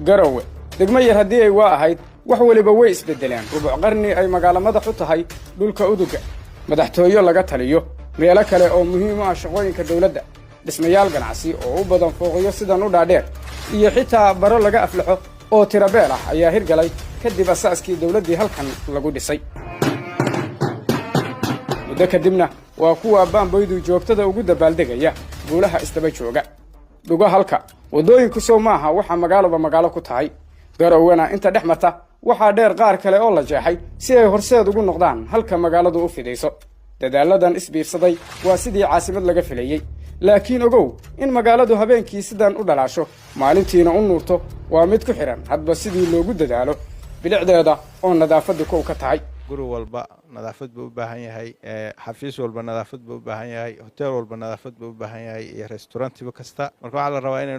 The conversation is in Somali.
Garowe degmo yar haddii ay waa ahayd, wax weliba way isbeddeleen. Rubuc qarni ay magaalo madax u tahay dhulka uduga, madaxtooyo laga taliyo, meelo kale oo muhiim u ah shaqooyinka dawladda, dhismayaal ganacsi oo u badan fooqiyo sidan u dhaadheer, iyo xitaa baro laga aflaxo oo tirabeel ah ayaa hirgalay kadib asaaskii dawladdii halkan lagu dhisay. Muddo kadibna waa kuwa baamboydu joogtada ugu dabaaldegaya guulaha isdaba jooga. Dhugo halka waddooyinku sow maaha waxaa magaaloba magaalo ku tahay. Garowena inta dhex marta waxaa dheer qaar kale oo la jeexay si ay horseed ugu noqdaan halka magaaladu u fidayso. Dadaaladan isbiirsaday waa sidii caasimad laga filayey. Laakiin ogow, in magaaladu habeenkii sidan u dhalaasho, maalintiina u nuurto, waa mid ku xidhan hadba sidii loogu dadaalo bilicdeeda oo nadaafaddu kow ka tahay. Guri walba nadaafad buu u baahan yahay, xafiis walba nadaafad buu u baahan yahay, hotel walba nadaafad buu u baahan yahay, iyo restaurantiba kasta. Marka waxaa la rabaa inay